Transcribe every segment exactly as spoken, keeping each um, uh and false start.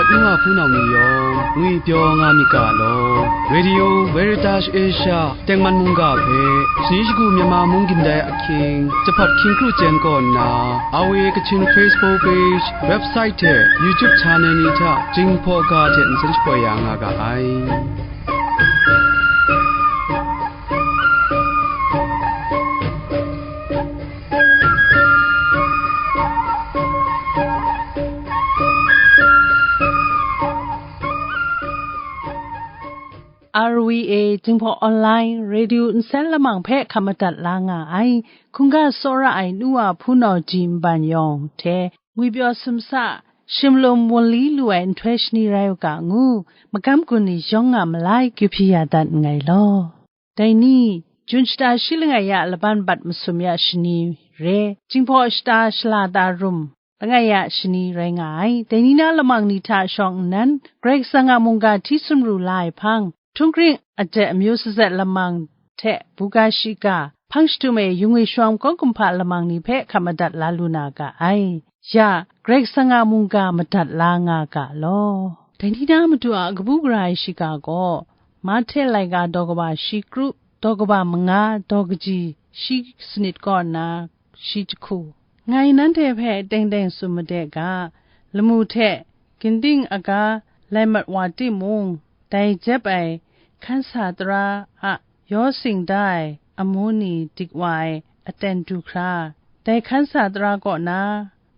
N wa hpunau ni yawng ngwipyaw nga myit ga law, Radio Veritas Asia tengman mungga hpe shani shagu Myanmar mung gindai ahkying, jahpat hkying kru chyen kaw nna, R V A Kachin Facebook page, website hte YouTube channel ni hta Jinghpaw ga hte nsen shapoi ya nga ga ai. R V A Jinghpaw Online Radio nsen lamang hpe hkap madat la nga ai, hkungga tsawra ai nu wa hpunau ji nban yawng hte ngwipyaw sumsa, shimlum wunli lu ai nhtoi shani rai u ga ngu, magam gun ni yawng nga malai kyu hpyi ya dat nngai law. Dai ni, Jun shata shi langai ya laban bat masum ya shani re, Jinghpaw shata shala ta rum langai ya shani rai nga ai. Dai ni na lamang ni hta shawng nnan, Karai Kasang a mungga hti sumru la ai hpang, htunghkring aje amyu sazet lamang hte buga shiga, hpang shadum e yung e shawng kawng kumhpa lamang ni hpe hkap madat la lu na ga ai. Ya, Karai Kasang a mungga madat la nga ga law. Dai ni na Madu a kabu gara ai shiga gaw, Mahte laika daw kaba shi kru, daw kaba manga, daw kaji shi sanit kaw nna shi jahku. Ngai nanhte hpe teng teng tsun made ga, lamu hte ginding aga lai mat wa timung, dai jep ai hkan sa tara a yaw sing da ai amu ni dik wa ai aten du hkra, dai hkan sa tara kaw na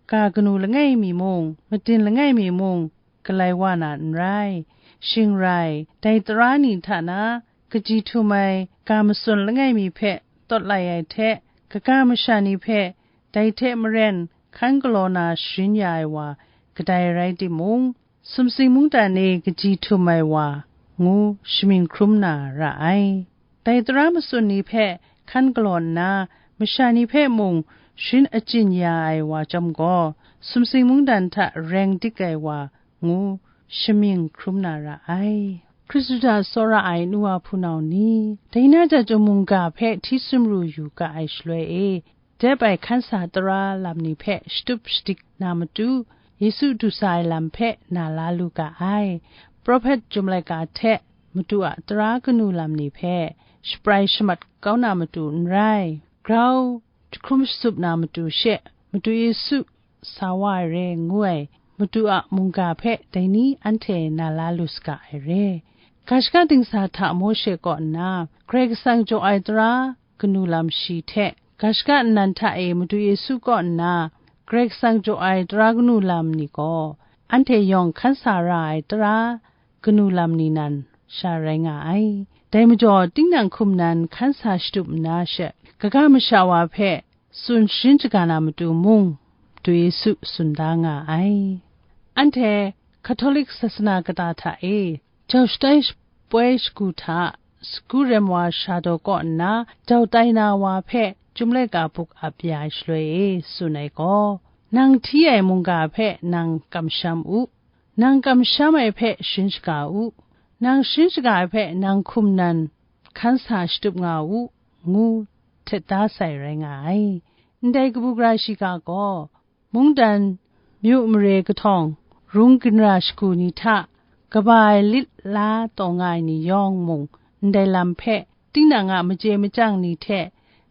ga kanu langai mi mung, matin langai mi mung, galai wa na n rai. Shing rai, dai tara ni hta na, kaji htum ai ga matsun langai mi hpe tawt lai ai hte, kaga masha ni hpe dai hte maren hkan galaw na sharin ya ai wa kadai rai timung, sumsing mungdan e kaji htum ai wa ngu shamying hkrum na ra ai. Dai tara matsun ni hpe hkan galaw nna, masha ni hpe mung sharin achyin ya ai wa chyawm gaw, sumsing mungdan hta reng dik ai wa ngu shamying hkrum na ra ai. Hkristu hta tsawra ai nu wa hpunau ni, dai na jahtum mungga hpe hti sumru yu ga ai shaloi e, dep ai hkan sa tara lam ni hpe shatup shadik na matu, Yesu du sa ai lam hpe na la lu ga ai. Prophet Chyum Laika hte Madu a tara kanu lam ni hpe shaprai shamat kau na matu n rai, grau jahkrum shatsup na matu she, Madu Yesu sa wa ai re ngu ai Madu a mungga hpe dai ni anhte na la lu saga ai re. Ga shaka dingsa hta Mawshe kaw nna, Karai Kasang jaw ai tara kanu lam shi hte, ga shaka nnan hta e Madu Yesu kaw nna, Karai Kasang jaw ai tara kanu lam ni gaw, anhte yawng hkan sa ra ai tara kanu lam ni nan sha rai nga ai. Dai majaw, tinang hkum nan hkan sa shatup nna she, kaga masha wa hpe tsun sharin shaga na matu mung, Madu Yesu tsun da nga ai. Anhte Catholic sasana kata hta e, jau shatai poi shagu hta, sagu rem wa sha daw kaw nna, jau tai na wa hpe Chyum Laika buk ap ya ai shaloi e tsun ai gaw, nang hti ai mungga hpe nang kamsham u, nang kamsham ai hpe sharin shaga u, nang sharin shaga ai hpe nang hkum nan hkan sa shatup nga u, ngu htet da sai rai nga ai. Ndai kabu gara shiga gaw, mungdan myu mare kahtawng, rung ginra shagu ni hta kaba ai lit la taw nga ai ni yawng mung, ndai lam hpe tinang a maje machyang ni hte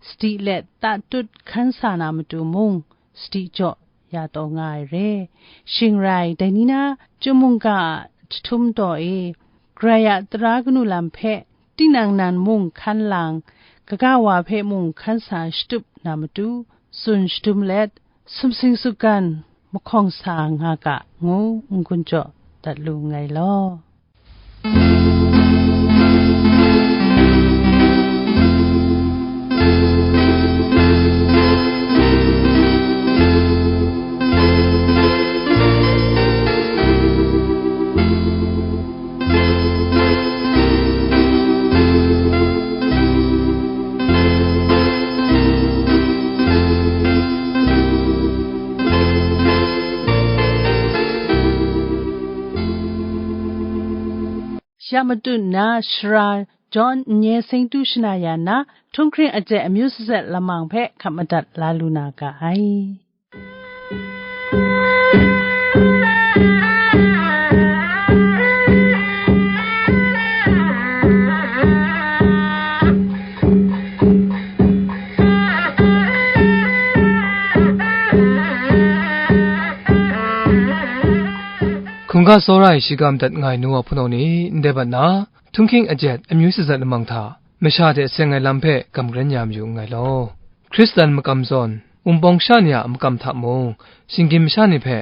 sadi let tatut hkan sa na matu mung, sadi jaw ya taw nga ai re. Shing rai, dai ni na chyum mungga a jahtum daw e, Karai a tara kanu lam hpe tinang nan mung hkan lang, kaga wa hpe mung hkan sa shatup na matu, tsun shadum let, sumsing sugan mahkawng sa nga ga, ngu n-gun jaw dat lu nngai law. Ya matut nna, Sara John Nye Seng Tu Shana Ya na, htunghkring aje amyu sazet lamang hpe hkap madat la lu na ga ai. Ga tsawra ai shigam dat nga ai nu wa hpunau ni, ndai bat na, htunghking ajet amyu shazat lamang hta, masha hte seng ai lam hpe gam karen ya mayu nngai law. Hkristan makam zawn, Wunpawng sha ni a makam hta mung, shinggyim masha ni hpe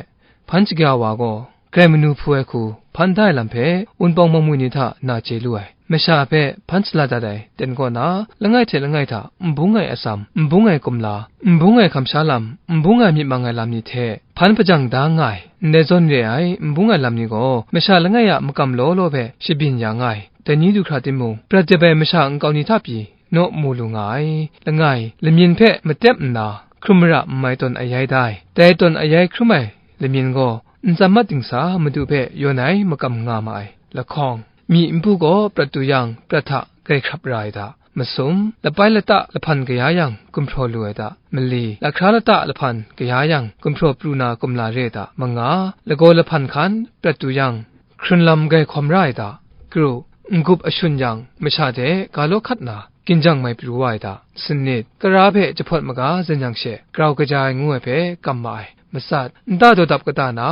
hpan shagya wa gaw, grai manu hpu ai hku hpan da ai lam hpe Wunpawng mangmui ni hta na chye lu ai. Masha hpe hpan shala dat ai ten kaw na, langai hte langai hta n bung ai atsam, n bung ai kumla, n bung ai hkamsha lam, n bung ai myit mang ai lam ni hte hpan hpajang da nga ai, ndai zawn re ai n bung ai lam ni gaw, masha langai a makam law law hpe shabyin ya nga ai. Dai ni du hkra timung, prat dep ai masha nkau ni hta pyi, naw mu lu nga ai. Langai, lamyin hpe matep nna, hkrum mara n mai tawn ayai da ai. Dai tawn ayai hkrum ai lamyin gaw, ntsam mat dingsa Madu hpe yawn ai makam nga ma ai. Lahkawng, myi npu gaw prat du yang, prat hta grai hkrap ra ai da. Masum, lapai lata lahpan kaya yang, gumhpraw lu ai da. Mali, lahkra lata lahpan kaya yang, gumhpraw pru na kumla re ai da. Manga, lagaw lahpan hkan prat du yang, hkrun lam grai hkawm ra ai da. Kru, n-gup ashun yang, masha de ga law hkat na, ginjang mai pru wa ai da. Sanit, kara hpe jahpawt maga zen yang she, grau kaja ai ngu ai hpe kam ma ai. Matsat, nta daw dap kata na,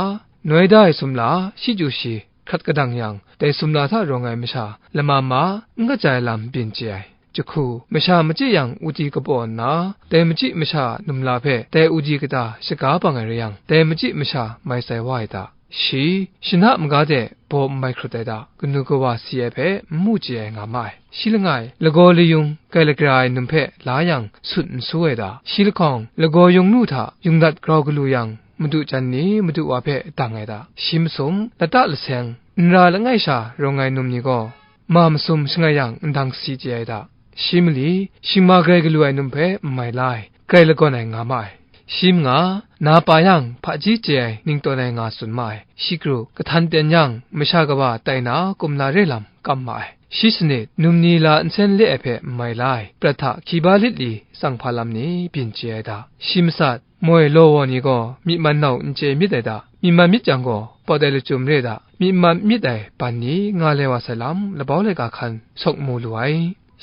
noi da ai sumla, shi chyu shi, hkrat kadang yang, dai sumla hta rawng ai masha, lama ma, n kaja ai lam byin chye ai. Jahku, masha machyi yang uti kabaw nna, dai machyi masha numla hpe dai uti kata shaga bang ai rai yang, dai machyi masha mai tsai wa ai da. Shi, shana maga de baw n mai hkrut ai da, kanu kawa si ai hpe n mu chye ai nga ma ai. Shi langai, lagaw layung grai lagra ai num hpe la yang sut n su ai da. Shi lahkawng, lagaw yawng nu hta yungdat grau galu yang, madu jan ni madu wa hpe dang ai da. Shi masum, lata laseng, n ra langai sha rawng ai num ni gaw, ma masum shangai yang ndang si chye ai da. Shi mali, shingma grai galu ai num hpe n mai la ai, grai lagawn ai nga ma ai. Shi manga, na pa yang hpaji chye ai ning tawn ai nga tsun ma ai. Shi kru, kahtan ten yang masha kaba tai na kumla re lam kam ma ai. Shi sanit, num ni la nsen le ai hpe n mai la ai, prat hta hkyi ba lit li tsang hpa lam ni byin chye ai da. Shi matsat, moi law waw ni gaw myi man nau n chye myit ai da, myi man myit yang gaw pawt ai lachyum re da, myi man myit ai ban ni nga le wa sai lam labau laika hkan sawk mu lu ai.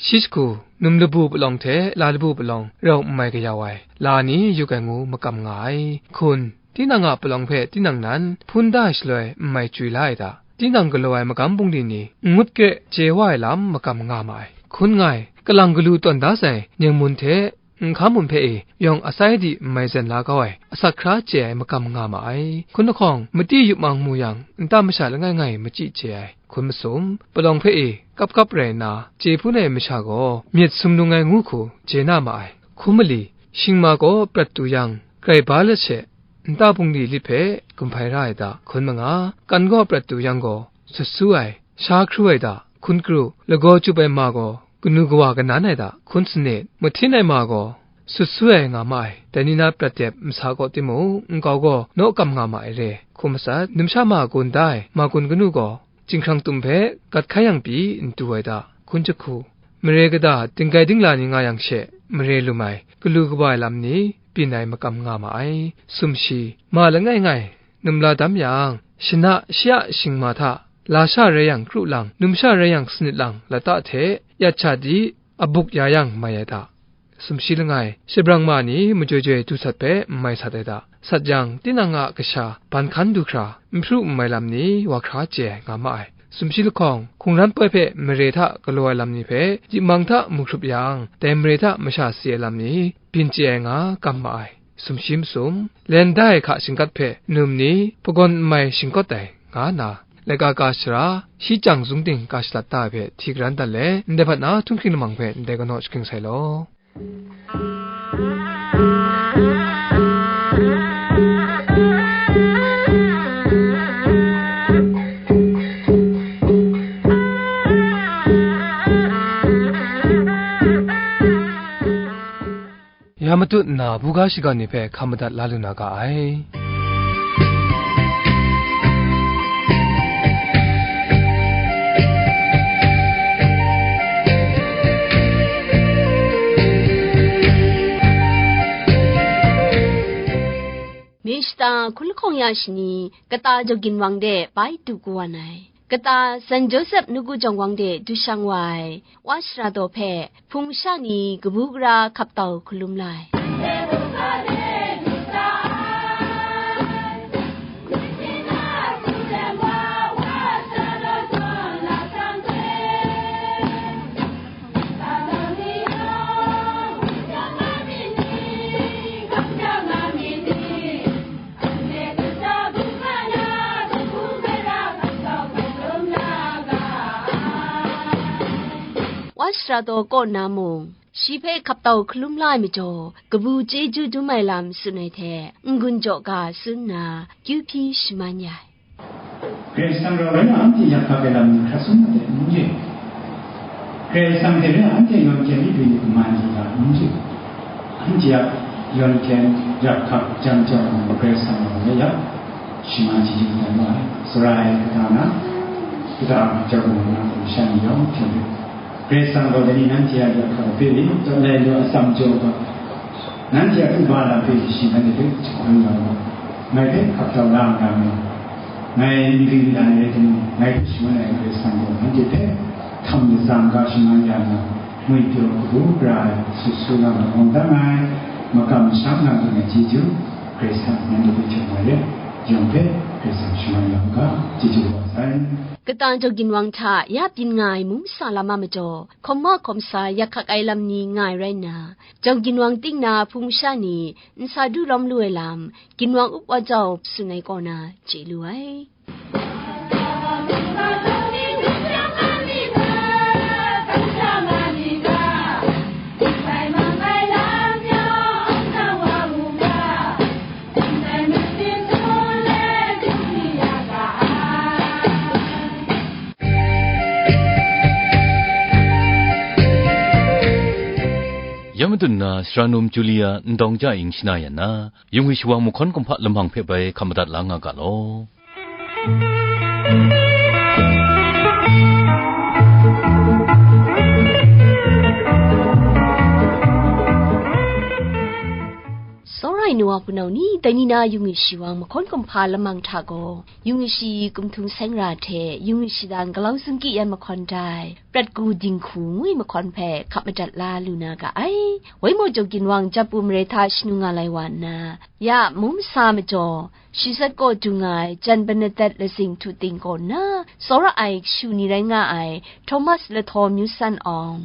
Shi jahku, num labu palawng hte la labu palawng rau n mai kayau ai, la ni yuk ai ngu makam nga ai. Hkun, tinang a palawng hpe tinang nan hpun da ai shaloi n mai chywi la ai da, tinang galaw ai magam bungli ni n ngut kre chye wa ai lam makam nga ma ai. Hkun ngai, kalang galu tawn da sai nyeng mun hte, nhka mun hpe e yawng asai di n mai zen la kau ai, asak hkra chye ai makam nga ma ai. Hkun lahkawng, mati yup mang mu yang, nta masha langai ngai machyi chye ai. Hkun masum, palawng hpe e kap kap rai nna, chye hpun ai masha gaw myit sumlung ai ngu hku chye na ma ai. Hkun mali, shingma gaw prat du yang, grai ba let she, nta bungli lit hpe gumhpai ra ai da. Hkun manga, kan gaw prat du yang gaw, sut su ai, sha hkru ai da. Hkun kru, lagaw chyup ai ma gaw, kanu kawa kanan ai da. Hkun sanit, mahtin ai ma gaw, sut su ai nga ma ai. Dai ni na prat dep masa kaw timung, nkau gaw naw kam nga ma ai re. Hkun matsat, numsha ma gun da ai, ma gun kanu gaw, chyinghkrang tum hpe gat hkai yang pyi n tu ai da. Hkun jahku, mare kata dinggai dingla ni nga yang she, mare lum ai, galu kaba ai lam ni byin ai makam nga ma ai. Sumshi, ma langai ngai, numla dam yang, shana shi a shingma hta, lasha rai yang kru lang, numsha rai yang sanit lang, lata hte yat sha di, abuk ya yang mai ai da. Sumshi langai, shabrang ma ni majoi joi du sat hpe n mai sat ai da. Sat yang, tinang a kasha ban hkan du hkra, n hpru n mai lam ni wa hkra chye ai nga ma ai. Sumshi lahkawng, hkungran poi hpe mare hta galaw ai lam ni hpe, yip mang hta mu hkrup yang, dai mare hta masha si ai lam ni, byin chye ai nga kam ma ai. Sumshi masum, len da ai hka shingkat hpe num ni, pagawn n mai shingkawt ai, nga nna, laika ka shara, shi chyang zungding ka shalat da ai hpe hti karan dat let, ndai hpat na htunghking lamang hpe ndai kanaw shaking sai law. Ya matut nna, buga shiga ni hpe hkam madat la lu na ga ai. Myit shata hkun lahkawng ya shani, kata jaw ginwang de bai du kawan ai. Kata San Josep nawku jawng wang de du shang wa ai, Wa Sara daw hpe, hpung masha ni kabu gara hkap tau hkalum la ai. Ashra taw kaw nna mung, shi hpe hkap tau hkalum la ai majaw, kabu chyeju dum ai lam tsun ai hte, n-gun jaw ga tsun nna, kyu hpyi shaman ya ai. Karai Kasang rau rai na, anhte yak hkak ai lam ni hkrat sum na de, n re. Karai Kasang hte rai na, anhte yawn hkyen mi du ni kaman lu ga, n re. Anhte a yawn hkyen yak hkak jang jang ai Karai Kasang rau rai ya, shi ma chyeju dan wa ai. Sara ai kata na, kata a jaw na, shan yawng hkyen rit. Karai Kasang gaw dai ni nanhte a yak hkak hpe, tawt lai lu a atsam jaw ga, nanhte a hkruba lam hpe shi nanhte hpe jahkun nga ga, ngai hpe hkap tau la nga mu, ngai n-, n-, n-, rai timung, ngai hpe shangun ai Karai Kasang gaw nanhte hpe htam latsa n-ga shaman ya nga, ngwipyaw kabu gara ai sut su nga ma awng dang ai, makam masham nga gun ai chyeju, Karai Kasang nanhte hpe hkying wa let, yawng hpe Karai Kasang shaman ya u ga, chyeju kaba sai. Kata jaw ginwang hta ya byin nga ai mung masa lam a majaw, hkawm ma hkawm sa yak hkak ai lam ni nga ai rai nna, jaw ginwang ting na hpung masha ni nsa du lawm lu ai lam, ginwang up wa jau tsun ai kaw na chye lu ai. Ya madun na, sara num Julia Ndawng Ja Ing shana yan na, yung ai shawang mahkawn kumhpa lamang hpe bai hkam madat la nga ga law. Tsawra ai nu wa hpunau ni, dai ni na yung ai shawang mahkawn kumhpa lamang hta gaw, yung ai shi kumhtung seng ra hte yung ai shadang galau zungki yan mahkawn dai, prat gu dinghku ngu ai mahkawn hpe hkap madat la lu na ga ai. Waimaw jaw ginwang Japu mare hta shanu nga lai wa nna, ya mung masa majaw, shi tsat kaw du nga ai Jan Bernadette lazing htu ting kaw nna, tsawra ai kashu ni rai nga ai Thomas Lahtaw Myu San Awng,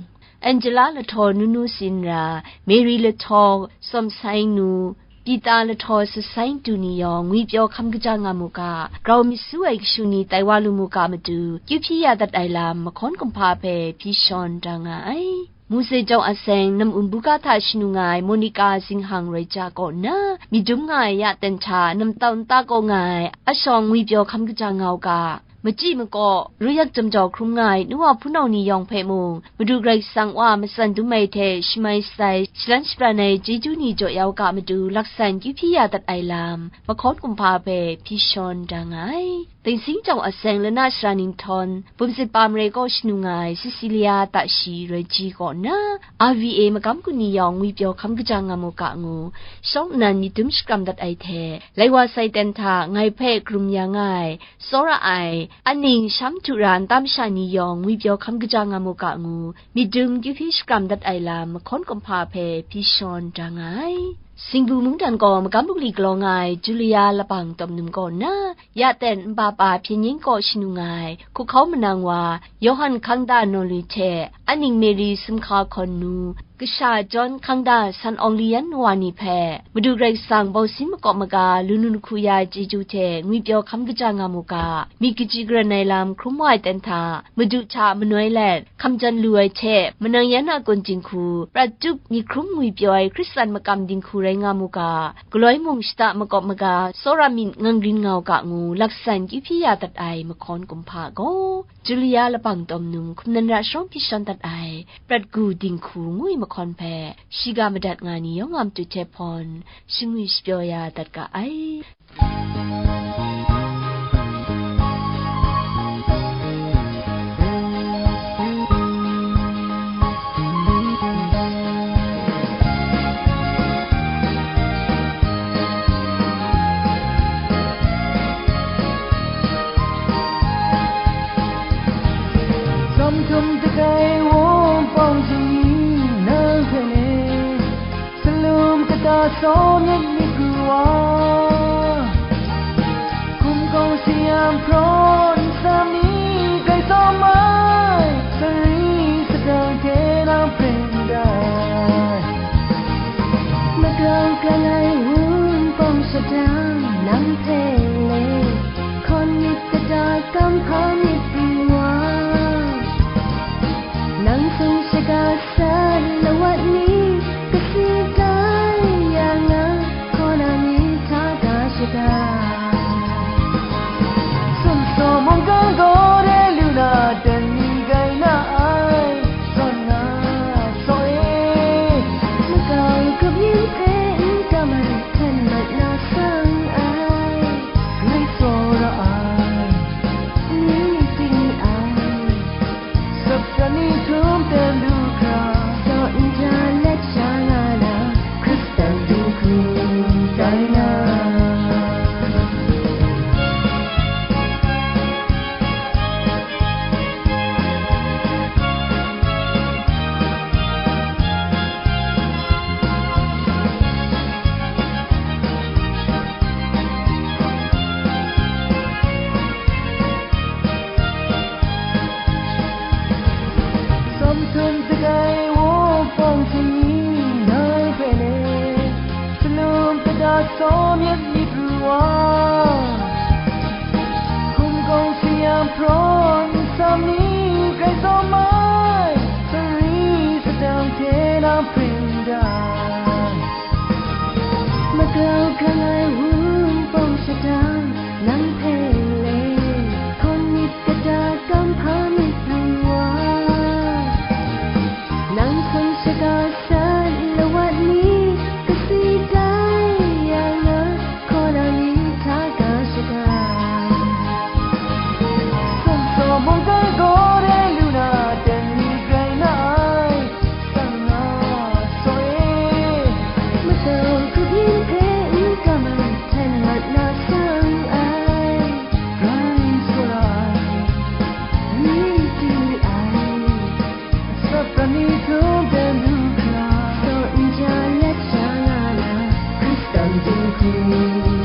Angela Lahtaw Nunu Sinra, Mary Lahtaw Sawm Sai Nu, Pita Lahtaw Sasai Du ni yawng ngwipyaw hkam kaja nga mu ga, grau myit su ai kashu ni tai wa lu mu ga matu, kyu hpyi ya dat ai lam mahkawn kumhpa hpe hpyi shawn da nga ai. Mose Jawng a seng nam-um buga hta shanu nga ai Monica Zinghang Roi Ja kaw nna, myit dum nga ai ya ten hta namtau nta kaw nga ai ashawng ngwipyaw hkam kaja nga u ga, machyi makaw, ruyak jam jau hkrum nga ai nu wa hpunau ni yawng hpe mung, Madu Karai Kasang Wa matsan dum ai hte shamai shatai, shalan shapran ai chyeju ni jaw ya u ga matu, laksan kyu hpyi ya dat ai lam, mahkawn kumhpa hpe hpyi shawn da nga ai. Dingsing Jawng a seng lana sara ningtawn, Bumsit Pa Mare kaw shanu nga ai Cecilia Tashi Roi Ji kaw nna, R V A magam kun ni yawng ngwipyaw hkam kaja nga mu ga ngu, shawng nnan myit dum shakram dat ai hte, lai wa sai ten hta ngai hpe karum ya nga ai, tsawra ai, aning sham htu ra nta masha ni yawng ngwipyaw hkam kaja nga mu ga ngu, myit dum kyu hpyi shakram dat ai lam, mahkawn kumhpa hpe hpyi shawn da nga ai. Singgu mungdan gaw magam bungli galaw nga ai Julia Labang Tawm Num kaw nna, ya ten nba pa hpyen yin kaw shanu nga ai hkuhkau manang wa Yawhan Hkangda Naw Lui hte aning Mary Sumhka Hkawn Nu, kasha John Hkangda San Awng Li Yan wa ni hpe, Madu Karai Kasang bausin makawp maga lu nu lahku ya ai chyeju hte ngwipyaw hkam kaja nga mu ga, myit kaji karan ai lam hkrum wa ai ten hta, Madu hta manoi let, hkam jan lu ai hte, manang yan a kun jinghku, prat tup myit hkrum ngwipyaw ai Hkristan makam dinghku rai nga mu ga, galoi mung shada makawp maga, tsawra myit ngang rin nga u ga ngu, laksan kyu hpyi ya dat ai mahkawn kumhpa gaw, Julia Labang Tawm Num hkum nan ra sharawng hpyi shawn dat ai, prat gu dinghku ngu ai mahkawn hpe, shiga madat nga ni yawng a matu hte hpawn, shangwi shapyaw ya dat ga ai. Zam htum dagai wang pawng zingni nang hpe ne, salum kata sawm yet myit ru wa, hkum kawng sayam hprawn nsa mi grai tsawm ai, sari sadang hte nang hpe ndai. Magrang klang ai wun pawng shadang nang hpe le, hkawn myit kata kam hpa myit ru wa, nang sung Saw myit myit ru wa, hkum kawng sing yang hpraw nsam ni grai tsawm ai, sari sadang hte na hpring da. Magau hkang ai wunpawng shadang nang hpe le, hkawn myit kata kam hpa myit ru wa. Nang hkun shaga sat lawat ni, kasi tai ya nga, hkaw na ni hta ga shaga. Sum saw mungkan gaw dai lu na, dan ni grai na ai, sang na saw e. Matau hkrup yin hpe n kam ai, hten mat na sang ai. Grai tsawra ai, ni ting li ai. Sat prat ni htum ten du hkra, saw n ja let sha nga na, Hkristan dinghku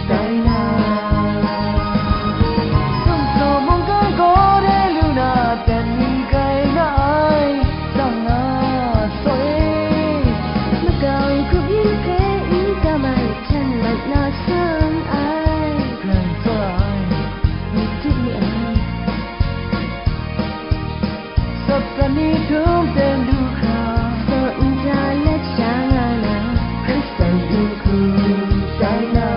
tai na. Sum saw mungkan gaw dai lu na, dan ni grai na ai, sang na saw e. Magau hkrup yin hpe n kam ai, hten mat na sang ai. Grai tsawra ai, myit dip mi ai. Sat prat ni htum ten du hkra, saw n ja let sha nga na, Hkristan dinghku tai na.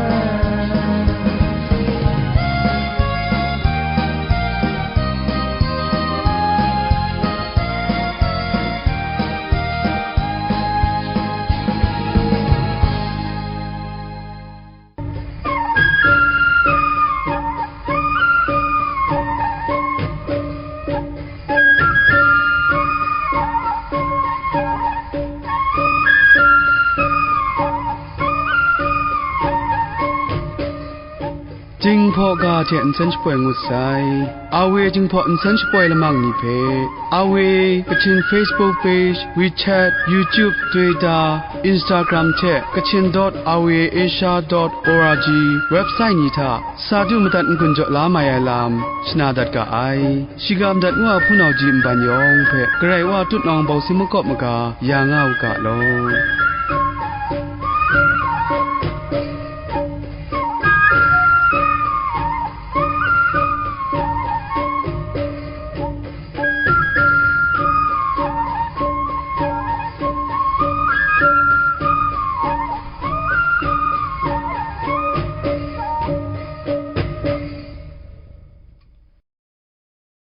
Jinghpaw ga hte nsen shapoi ngut sai. Awe Jinghpaw nsen shapoi lamang ni hpe, Awe Kachin Facebook page, WeChat, YouTube, Twitter, Instagram hte Kachin dot awe asia dot org website ni hta sa du madat n-gun jaw la mai ai lam shana dat ga ai. Shiga madat ngu a hpunau ji nban yawng hpe Karai Wa tutnawng bawsi makawp maga ya nga u ga law.